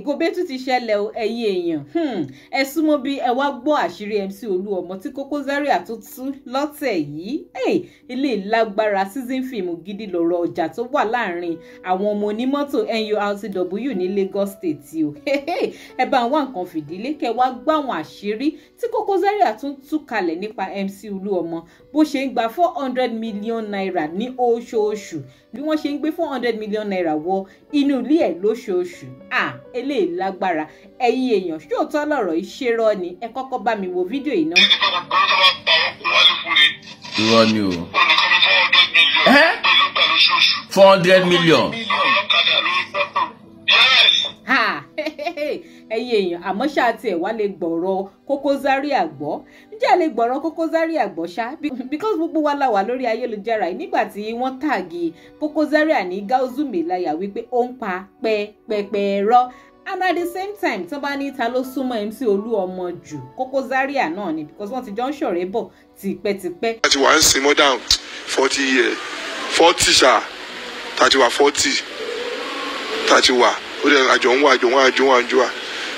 Gòbé tún ti ṣẹlẹ̀ o, ẹ̀yin èèyàn. Ẹ súnmọ́ bí ẹ wá gbọ́ àṣírí MC Olúọmọ tí Koko Zaria tó tú lọ́tẹ̀ yìí. Ilé ìlágbára season fíìmù gidi lọ̀rọ̀ ọjà tó wà láàrin àwọn ọmọ onímọ́tò NURTW ní Lagos State o. Ẹ bá wá nǹkan fìdílé kẹ wá gbọ́ àwọn àṣírí tí Koko Zaria tún tú kalẹ̀ nípa MC Olúọmọ, bó ṣe ń gba 400 million naira ní oṣooṣù, bí wọ́n ṣe ń gbé 400 million naira wọ inú ilé ẹ̀ lóṣooṣù. Ah, eléyìí lágbára, ẹ̀yin èèyàn. Ṣóòótọ́ lọ̀rọ̀ ìṣerọ́ ni? Ẹ kọ́kọ́ bá mi wo fídíò yìí náà. Irọ́ ni o. 400 million. Ha, ẹ̀yin èèyàn, àmọ́ ṣáà tiẹ̀ wá lè gbọ̀rọ̀ Koko Zaria gbọ́? Ǹjẹ́ a lè gbọ̀rọ̀ Koko Zaria gbọ́ ṣá? Because gbogbo wa la wà lórí ayélujára yìí nígbà tí wọ́n tag Koko Zaria ní Gauzu Melaye wípé ó ń pa pẹ́pẹ́pẹ́ rọ́, and at the same time, tó bá ní ta ló súnmọ́ MC Olúọmọ jù, Koko Zaria náà ni, because wọ́n ti jọ ń ṣọ̀rẹ́ bọ̀ tipẹ́tipẹ́. Láti wà ń sin more than 40 years, 40 ṣá, tàti wà 40 tàti wà, ó dẹ̀ àjọ ń wà, àjọ ń wà, àjọ ń wà, àjọ ń wà,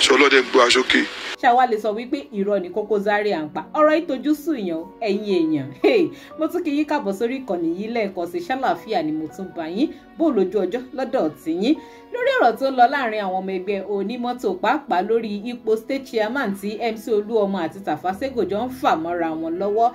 ṣé ọlọ́dẹ ń gbé wa sókè. Ṣá wá lè sọ wípé irọ́ ni Koko Zaria ń pa? Ọ̀rọ̀ ìtọ́jú sùn yàn, ẹ̀yin èèyàn. Mo tún kí yín káàbọ̀ sórí ìkànnì yìí lẹ́ẹ̀kan sí. Ṣàlàáfíà ni mo tún bá yín? Bó lójú ọjọ́ lọ́dọ̀ tìyín lórí ọ̀rọ̀ tó ń lọ láàrin àwọn ọmọ ẹgbẹ́ onímọ́tò, pàápàá lórí ipò state chairman tí MC Olúọmọ àti Tafa Sego jọ ń fà mọ́ra wọn lọ́wọ́?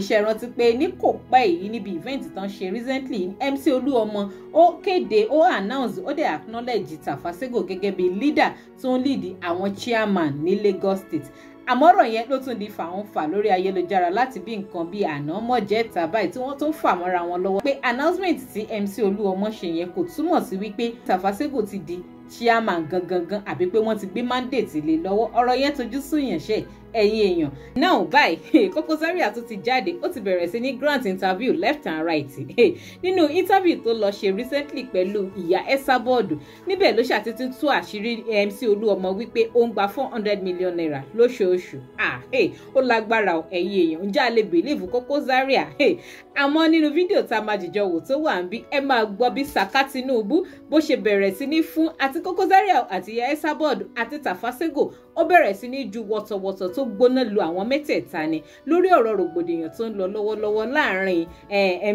Ṣe rántí pé ní kò pẹ́ yìí, níbi event tán ṣe recently, MC Olúọmọ ó kéde, ó announce, ó dẹ̀ acknowledge Tafa Sego gẹ́gẹ́ bí leader tó ń lead àwọn chairman ní Lagos State. Àmọ́ ọ̀rọ̀ yẹn ló tún di fàún fà lórí ayélujára láti bí nǹkan bíi àná mọ̀jẹ́ta báyìí, tí wọ́n tún fà mọ́ra wọn lọ́wọ́ pé announcement tí MC Olúọmọ ṣe yẹn kò túmọ̀ sí wípé Tafa Sego ti di chairman gangan, àbí pé wọ́n ti gbé mandate lé lọ́wọ́. Ọ̀rọ̀ yẹn tojú súnyàn ṣe, ẹ̀yin èèyàn náà. Báyìí, Koko Zaria tún ti jáde, ó ti bẹ̀rẹ̀ sí ní grant interview left and right. Nínú interview tó lọ ṣe recently pẹ̀lú ìyá Esabod, níbẹ̀ ló ṣàtúntún tú àṣírí MC Olúọmọ wípé ó ń gba 400 million naira lóṣooṣù. Ah, ó lágbára, ẹ̀yin èèyàn. Ǹjẹ́ a lè believe Koko Zaria? Àmọ́ nínú fídíò tá a máa jìjọ wò tó wà ń bí, ẹ máa gbọ́ bí Saka Tinubu bó ṣe bẹ̀rẹ̀ sí ní fún àti Koko Zaria àti ìyá Esabod àti Tafa Sego, ó bẹ̀rẹ̀ sí ní ju wọ̀tọ̀wọ̀tọ̀ tó gbóná lu àwọn mẹ́tẹ̀ẹ̀ta ni lórí ọ̀rọ̀ rògbòdìyàn tó ń lọ lọ́wọ́lọ́wọ́ láàrin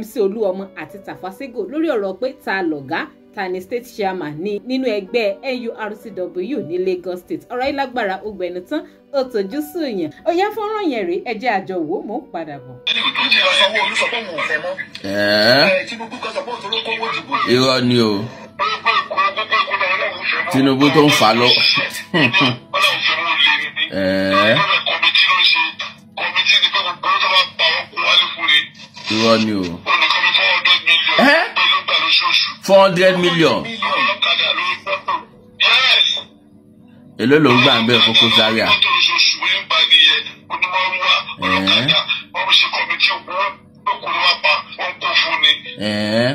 MC Olúọmọ àti Tafa Sego, lórí ọ̀rọ̀ pé ta lọ̀gá, ta ni state chairman ní nínú ẹgbẹ́ NURTW ní Lagos State. Ọ̀rọ̀ yìí lágbára, ó gbẹnu tán, ó tójú sùnyàn. Ó yá, fọ́nrán yẹn rèé, ẹ jẹ́ àjọ wò, mò ń padà bọ̀. Sanwó-Olú sọ pé òun ò fẹ́ mọ́. Tinubu kan sọ pé òun tó ló kówó dìbò. Irọ́ ni o. Tinubu tó ń fà lọ. Irọ́ ni o. 400 million. Èló ló ń gbà ń bẹ́ẹ̀, Koko Zaria?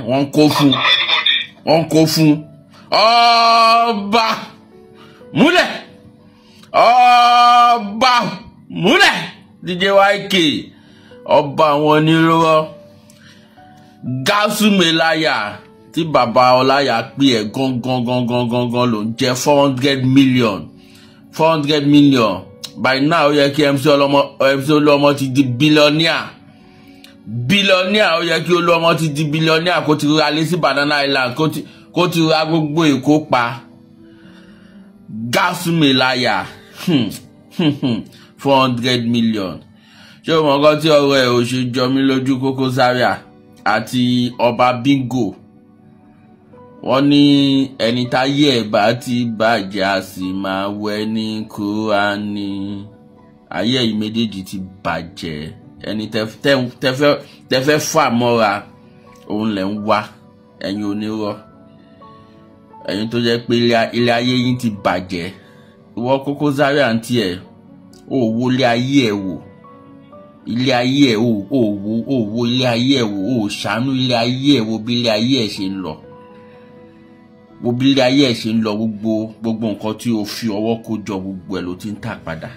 Wọ́n kó fún, wọ́n kó fún ọba múlẹ̀, ọba múlẹ̀. DJ YK, ọba àwọn onírúurọ́ Gáúsù Mẹ́láyà tí bàbá ọláyà pè ẹ́ gangan gangan gangan ló ń jẹ́ 400 million, 400 million. By now, ó yẹ kí MC Olúọmọ, MC Olúọmọ ti di billionaire, billionaire. Ó yẹ kí Olúọmọ ti di billionaire, kó ti ra lé sí Banana Island, kó ti ra gbogbo Èkó pa. Gáúsù Mẹ́láyà, 400 million. Ṣé o mọ̀ nǹkan tí ọ̀rọ̀ ẹ̀ ò ṣe jọ mí lójú? Koko Zaria àti ọba Bingo, wọ́n ní ẹni táyé ẹ̀ bá ti bàjẹ́, a sì máa wẹ̀ ní Kúránì. Ayé ẹ̀yin méjèèjì ti bàjẹ́. Ẹni tẹ́ fẹ́ fà mọ́ra, òun lẹ̀ ń wá. Ẹ̀yin onírọ́, ẹ̀yin tó jẹ́ pé ilé ayé yín ti bàjẹ́. Ìwọ Koko Zaria ń tiẹ̀, ó wo ilé ayé ẹ̀ wò, ilé ayé ẹ̀, ó wo, ó wo ilé ayé ẹ̀ wò, ó ṣàánú ilé ayé ẹ̀, wo bí ilé ayé ẹ̀ ṣe ń lọ, wo bí ilé ayé ẹ̀ ṣe ń lọ. Gbogbo nǹkan tí o fi ọwọ́ kó jọ, gbogbo ẹ̀ ló ti ń tà padà.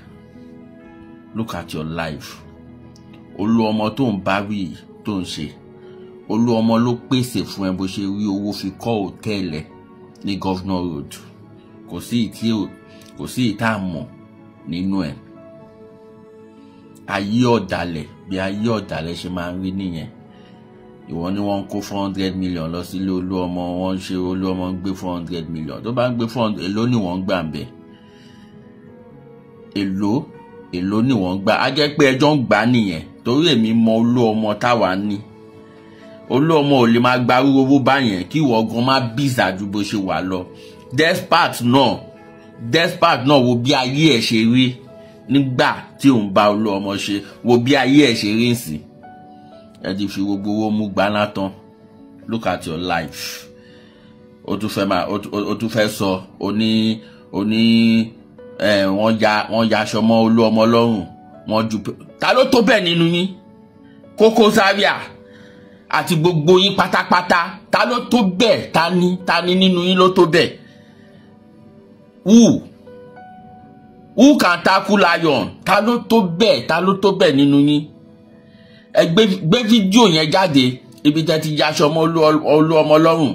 Look at your life. Olú ọmọ tó ń bá wí tó ń ṣe, olú ọmọ ló pèsè fún ẹ bó ṣe rí owó fi kọ́ hòtẹ́ẹ̀lì ní Governor Road. Kò sí ìta mọ̀ nínú ẹ̀. Ayé ọ̀dàlẹ̀ bí ayé ọ̀dàlẹ̀ ṣe máa ń rí nìyẹn. Ìwọ ni wọ́n ń kó 400 million lọ sílé Olúọmọ, wọ́n ń ṣe Olúọmọ ń gbé 400 million. Tó bá ń gbé 400, èló ni wọ́n ń gbà ń bẹ̀? Èló ni wọ́n ń gbà? Á jẹ́ pé ẹjọ́ ń gbà nìyẹn, torí èmi mọ Olúọmọ táwa ní. Olúọmọ ò lè máa gba owó báyẹn kí ìwọ gan má bìzà ju bó ṣe wà lọ. Despite náà wo bí ayé ẹ̀ ṣe rí nígbà tí òun bá Olúọmọ ṣe, wo bí ayé ẹ̀ ṣe rí nsìn. Ẹ ti fi gbogbo owó mú gbaná tán. Look at your life. O tún fẹ́ máa o tún fẹ́ sọ oní wọ́n ya aṣọ mọ́ Olúọmọ lọ́rùn, wọ́n ju. Ta ló tó bẹ́ẹ̀ nínú yín? Koko Zaria àti gbogbo yín pátápátá, ta ló tó bẹ́ẹ̀? Ta ni nínú yín ló tó bẹ́ẹ̀? Who can tackle lion? Ta ló tó bẹ́ẹ̀? Ta ló tó bẹ́ẹ̀ nínú yín? Ẹ gbé fídíò yẹn jáde ibi tẹ́ ti yaṣọ mọ́ Olúọmọ lọ́rùn.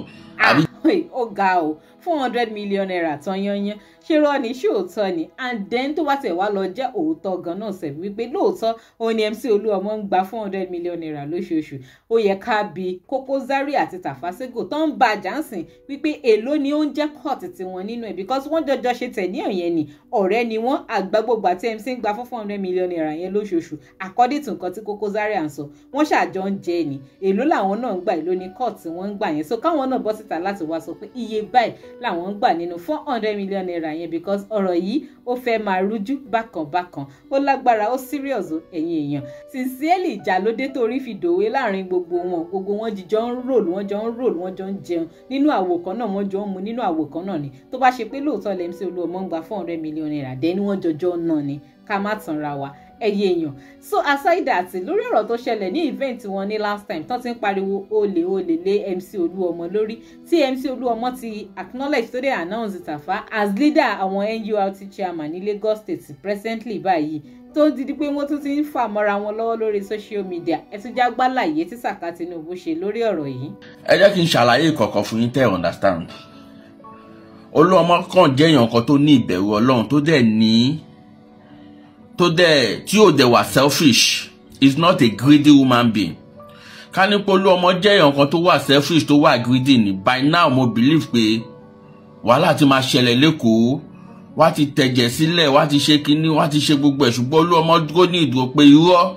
Ó ga o, 400 million naira tán yányán. Ṣé rọ́ ni, ṣé òótọ́ ni? And then tó bá tẹ̀ wá lọ jẹ́ òótọ́ gan náà sẹ̀ wípé lóòótọ́ òun ni MC Olúọmọ ń gba 400 million naira lóṣooṣù. Ó yẹ ká bi Koko Zaria àti Tafa Sego tó ń ba Johnson wípé èló ni ó ń jẹ́ court tiwọn nínú ẹ̀, because wọ́n jọjọ ṣe tẹ̀ ní ọ̀yẹn ni, ọ̀rẹ́ ni wọ́n. Àgbàgbọ́gbà tí MC ń gba 400 million naira yẹn lóṣooṣù according to nǹkan tí Koko Zaria ń sọ, wọ́n ṣàjọ ń jẹ ni. Èló làwọn náà ń gbà, èló ni court tí wọ́n ń gbà yẹn? So káwọn náà bọ́ síta láti wá sọ pé iye báyìí làwọn ń gbà nínú 400 million naira yẹn, because ọ̀rọ̀ yìí ó fẹ́ máa rújú bákan bákan. Ó lágbára, ó serious o, ẹ̀yin èèyàn. Sincerely, ìjà ló dé torí fi dòwe láàrin gbogbo wọn. Gbogbo wọn jíjọ ń roll, wọ́n jọ ń roll, wọ́n jọ ń jẹun nínú àwo kan náà, wọ́n jọ ń mu nínú àwo kan náà ni. Tó bá ṣe pé lóòótọ́ lẹ MC Olúọmọ ń gba 400 million naira dé ni wọ́n jọjọ́ náà ni, ká má tanra wa, ẹ̀yin èèyàn. So aside that, lórí ọ̀rọ̀ tó ṣẹlẹ̀ ní event wọn ní last time tán ti ń pariwo olè olè lé MC Olúọmọ lórí, tí MC Olúọmọ ti acknowledge tó dé announce Tafa as leader àwọn NURT chairman ní Lagos State presently báyìí, tó ń di pé wọ́n tún ti ń fà mọ́ra wọn lọ́wọ́ lórí social media. Ẹ tún já gbálàyé tí Saka Tinubu ṣe lórí ọ̀rọ̀ yìí. Ẹ jẹ́ kí n ṣàlàyé ìkọ̀kọ̀ fún yín tẹ́ understand. Olúọmọ kàn jẹ́ èèyàn kan tó ní ìbẹ̀rù Ọlọ́run, tó dẹ̀ ní tó dẹ̀ tí ò dẹ̀ wà selfish. Is not a greedy human being. Ká ní pé Olúọmọ jẹ́ èèyàn kan tó wà selfish, tó wà greedy ni, by now mo believe pé wàhálà ti máa ṣẹlẹ̀ lẹ́kọ̀ọ́, wá ti tẹ̀jẹ̀ sílẹ̀, wá ti ṣe kinní, wá ti ṣe gbogbo ẹ̀. Ṣùgbọ́n Olúọmọ dúró ní ìdúró pé irọ́,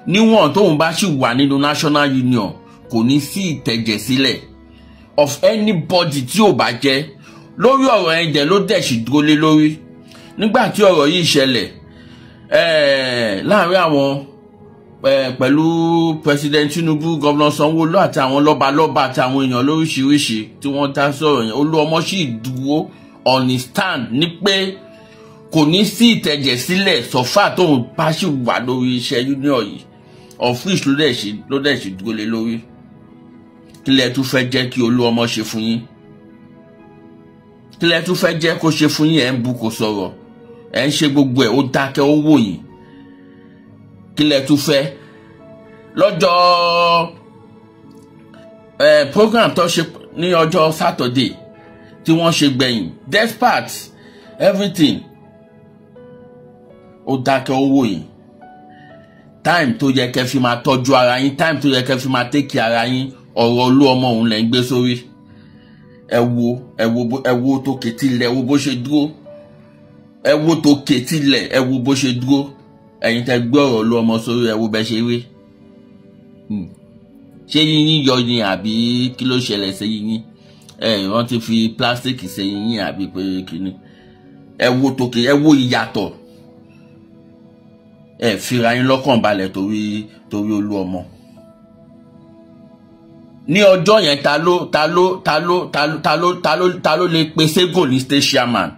níwọ̀n tóun bá sì wà nínú National Union kò ní sí ìtẹ̀jẹ̀ sílẹ̀ of anybody tí ò bá jẹ́ lórí ọ̀rọ̀ ẹ̀ dẹ̀ ló dẹ̀ sì dúró lé lórí. Nígbà tí ọ̀rọ̀ yìí ṣẹlẹ̀ láàrin àwọn pẹ̀lú President Tinubu, Governor Sanwó-Olú àti àwọn lọ́balọ́ba àti àwọn èèyàn lóríṣiríṣi tí wọ́n dá sọ̀rọ̀ yẹn, Olúọmọ sì dúró on his stand ní pé kò ní sí ìtẹ̀jẹ̀ sílẹ̀ sọ́fà tóun bá sì wà lórí iṣẹ́ union yìí, of which ló dẹ̀ sì dúró lé lórí. Kí lẹ tún fẹ́ jẹ́ kí Olúọmọ ṣe fún yín? Kí lẹ tún fẹ́ jẹ́ kó ṣe fún yín? Ẹ̀ ń bu kò sọ̀rọ̀, ẹ̀ ń ṣe gbogbo ẹ̀, ó dákẹ́, ó wò yín. Kí lẹ tún fẹ́? Lọ́jọ́ program tó ṣe ní ọjọ́ Saturday tí wọ́n ṣe gbẹ̀yìn, despite everything, ó dákẹ́, ó wò yín. Time tó yẹ kẹ́ fi máa tọ́jú ara yín, time tó yẹ kẹ́ fi máa take care ara yín, ọ̀rọ̀ Olúọmọ òun lẹ́ ń gbé sórí. Ẹ wo ẹ wo ẹ wo tókè tilẹ̀, ẹ wo bó ṣe dúró. Ẹ wo tókè tilẹ̀, ẹ wo bó ṣe dúró. Ẹ̀yin tẹ́ gbé ọ̀rọ̀ Olúọmọ sórí, ẹ wo bẹ́ ṣe rí. Ṣé yíyín yọ ni àbí kí ló ṣẹlẹ̀ sí yíyín? Ẹ wọ́n ti fi plastic ṣe yíyín àbí pé kíni? Ẹ wo tókè, ẹ wo ìyàtọ̀. Ẹ fira yín lọ́kàn balẹ̀ torí Olúọmọ. Ní ọjọ́ yẹn, ta ló lè pe Sego ní state chairman?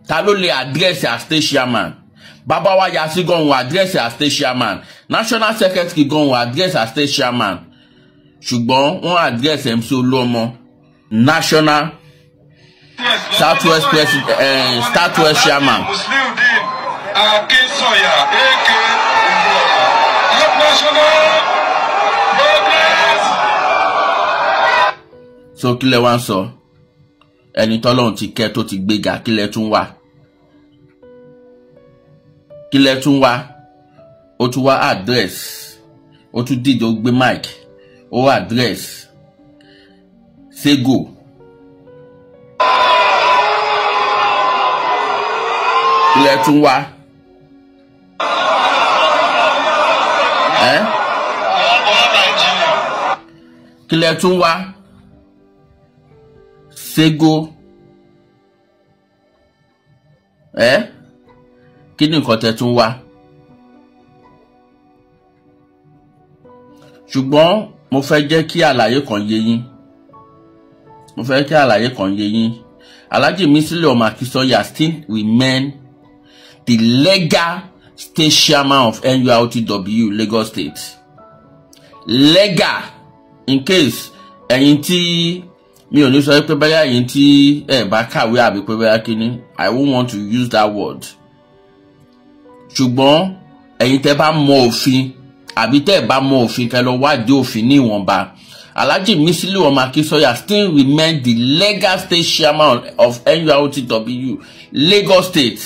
Ta ló lè address as state chairman? Bàbá wa Yasi gan wò address as state chairman. National secretary gan wò address as state chairman. Ṣùgbọ́n wọ́n address MC Olúọmọ national southwest president, southwest chairman. Akinsanya, aka National Progress. So kí lẹ wá ń sọ? Ẹni tọ́lọ́run ti kẹ́ tó ti gbéga, kí lẹ tún wá? Kí lẹ tún wá? Ó tún wá address, ó tún díje, ó gbé mic, ó address Sego. Kí lẹ tún wá? Kí lẹ tún wá? Sego. Kí ni nǹkan tẹ́ tún wá? Ṣùgbọ́n mo fẹ́ jẹ́ kí àlàyé kan yé yín. Mo fẹ́ kí àlàyé kan yé yín. Alhaji Musiliu Ọmọ Akinsanya still remain the legal state chairman of NURTW Lagos State. Legal, in case ẹ̀yin tí mi ò ní sọ pé bóyá ẹ̀yin tí ẹ bá kàwé àbí pé bóyá kíní, I won't want to use that word. Ṣùgbọ́n ẹ̀yin tẹ́ bá mọ òfin àbí tẹ́ bá mọ òfin, kẹ́ lọ wádìí òfin ní ìwọ̀nba. Alhaji Musiliu Ọmọ Akinsanya still remain the legal state chairman of NURTW Lagos State.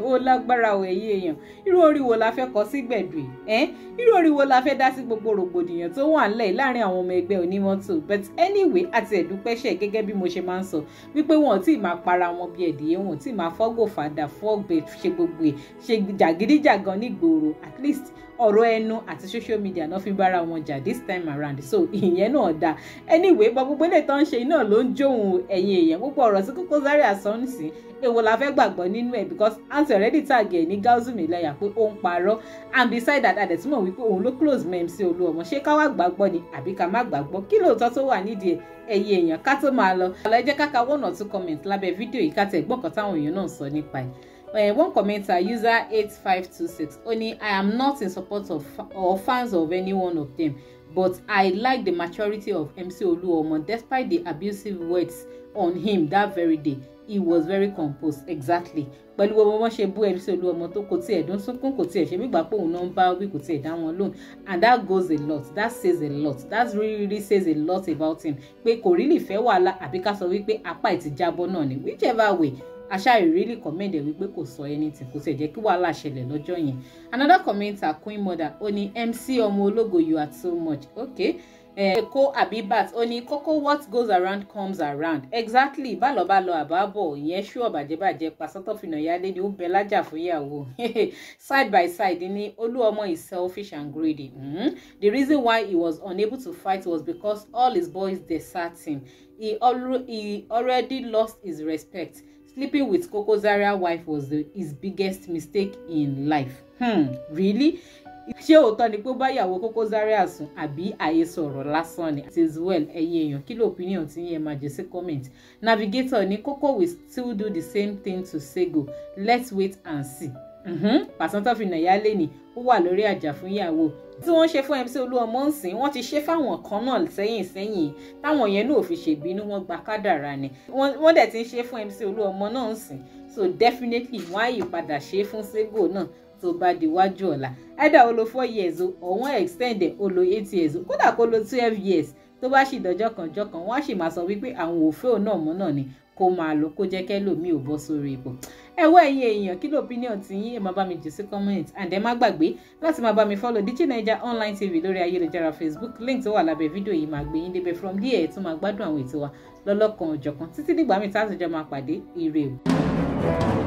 Ó lágbára ò, ẹ̀yin èèyàn, irú orí wo la fẹ́ kọ sí gbẹ̀dù ẹ̀? Irú orí wo la fẹ́ dá sí gbogbo rògbòdìyàn tó wà ńlẹ̀ láàrin àwọn ọmọ ẹgbẹ́ onímọ́tò? But anyway, àti ẹ̀dúpẹ́ṣẹ̀ gẹ́gẹ́ bí mo ṣe máa ń sọ wípé wọn ò tí ì máa para wọn bí ẹ̀dìyẹ, wọn ò tí ì máa fọ́gò fàdà fọ́gbẹ̀ ṣe gbogbo ẹ̀ ṣe jàgídíjàgan nígboro. At least ọ̀rọ̀ ẹnu àti social media náà fi bára wọn jà this time around, so ìyẹn náà dáa. Anyway, bọ́ gbogbo ilé tó ń ṣe iná ló ń jóhun ẹ̀yin èèyàn. Gbogbo ọ̀rọ̀ tí Koko Zaria sọ nísìn, èwo la fẹ́ gbàgbọ́ nínú ẹ̀? Because aunty already tag ẹ̀ ní Gausu Milaya pé ó ń parọ́, and beside that, adẹ̀túmọ̀ wípé òun ló close mọ́ MC Olúọmọ. Ṣé ká wá gbàgbọ́ ni àbí ká má gbàgbọ́? Kí lóòótọ́ tó wà nídìí ẹ̀? Ẹ̀yin èèyàn, ká tó máa lọ, ẹ jẹ́ ká ka one or two comment lábẹ́ fídíò yìí, ká tẹ̀ gbọ́n kan táwọn èèyàn náà sọ nípa ẹ̀. One commenter, user 8526, ó ní, I am not in support of or fans of any one of them, but I like the maturity of MC Oluomo. Despite the abusive words on him that very day, he was very composed. Exactly. Pẹ̀lú gbogbo wọn ṣe bú MC Olúọmọ tó, kò tiẹ̀ dún sunkún, kò tiẹ̀ ṣe gbígbà pé òun náà ń bá wí, kò tiẹ̀ dá wọn lóhùn, and that goes a lot, that says a lot, that really really says a lot about him, pé kò really fẹ́ wàhálà, àbí ká sọ wípé apá ìtìjábọ̀ náà ni. Whichever way, aṣá really commend ẹ wípé kò sọ anything, kò sì jẹ́ kí wàhálà ṣẹlẹ̀ lọ́jọ́ yẹn. Another commenter, Queen Mother, ó ní, MC ọmọ ológo, you are too much. Okay. Eko Abibat ó ní, Koko, what goes around comes around. Exactly. Bálọ̀bálọ̀ àbábọ̀ ìyẹn ṣú ọ̀bàjẹ́bàjẹ́ pàṣátọ́fìnà yálé ni ó bẹ lájà fún ìyàwó. Side by side ní, Olúọmọ is selfish and greedy. The reason why he was unable to fight was because all his boys desert him. He already lost his respect. Sleeping with Koko Zaria wife was his biggest mistake in life. Really? Ṣé òótọ́ ni pé ó bá ìyàwó Koko Zaria sùn àbí àhesọ ọ̀rọ̀ lásán ni? It is well. Ẹ̀yin èèyàn, kí ló opinion tí yẹn máa jẹ́ sí comment? Navigator ní, Koko will still do the same thing to Sego. Let's wait and see. Pàṣán fi nà yálé ni ó wà lórí àjà fún ìyàwó tí wọ́n ṣe fún MC Olúọmọ ń sìn. Wọ́n ti ṣe fáwọn kan náà sẹ́yìn sẹ́yìn, táwọn yẹn náà ò fi ṣèbínú, wọ́n gba kádàrá ni. Wọ́n dẹ̀ ti ń ṣe fún MC Olúọmọ náà ń sìn, so definitely wọ́n á yí padà ṣe fún Sego náà tó bá di wájú ọ̀la. Either ó lo 4 years o, or wọ́n extend ẹ̀, ó lo 8 years o, kódà kó lo 12 years, tó bá sì dọjọ́ kan jọ́ kan, wọ́n á sì máa sọ wípé àwọn òfé òun náà mọ́ náà ni kó máa lọ, kó jẹ́ kẹ́lòmíì ò bọ́ sórí ipò. Ẹ wá, ẹ̀yin èèyàn, kí ló opinion ti yín? Ẹ máa bá mi jù sí comment, and ẹ má gbàgbé láti máa bá mi follow Digi Naija Online TV lórí ayélujára Facebook. Link tó wà lábẹ́ fídíò yìí máa gbé yín débẹ̀. From there, ẹ tún máa gbádùn àwọn ètò wa lọ́lọ́kan òjọ̀kan títí dìgbà mi tá a ti jọ máa pàdé. Ire o.